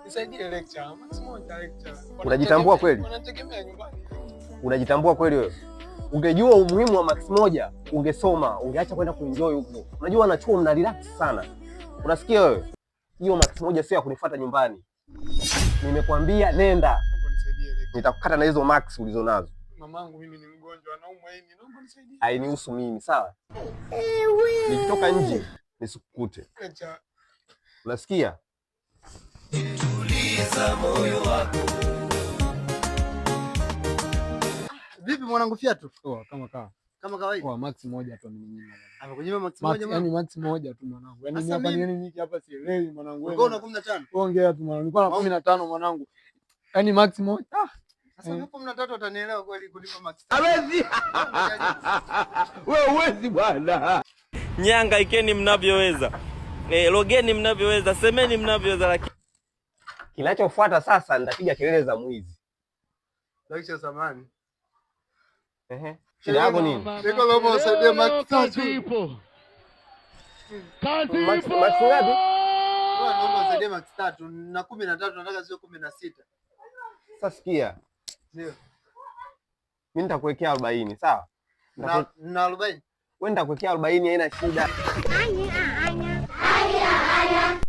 Nisaidie lecture. Max moja lecture. Unajitambua kweli? Wanategemea nyumbani. Unajitambua kweli wewe? Ungejua umuhimu wa max moja, ungesoma, ungeacha kwenda kuenjoy huko. Unajua wanachuo mna relax sana. Unasikia wewe? Hiyo max moja sio ya kunifuata nyumbani. Nimekwambia nenda. Naomba nisaidie lecture. Nitakukata na hizo max ulizonazo. Mamangu mimi ni mgonjwa, anaumwa ini. Naomba nisaidie. Hainihusu mimi, sawa? Nikitoka nje nisikukute. Lecture. Unasikia? Vipi mwanangu Fiatu? Oh, kama kawa. Kama kawaida. Oh, max moja tu ameninyima. Amekunyima max Max, moja yani mwanangu. Max moja tu mwanangu. Yaani Sasa hapa mimi- nini niki hapa sielewi mwanangu. Ulikuwa una 15. Ongea tu mwanangu. Nilikuwa na 15 mwanangu. Yaani max moja. Ah, Sasa mimi 13 atanielewa kweli kulipa max. Hawezi. Wewe huwezi bwana. Nyangaikeni mnavyoweza, logeni mnavyoweza, semeni mnavyoweza, lakini Kinachofuata sasa nitapiga kelele za mwizi. Lecture samani. Ehe. Shida yako nini? Niko naomba usaidie max 3. Max, max ngapi? Naomba usaidie max 3 na 13 nataka sio 16. Sasa sikia. Ndio. Mimi nitakuwekea 40, sawa? Na 40. Wewe nitakuwekea 40 haina shida.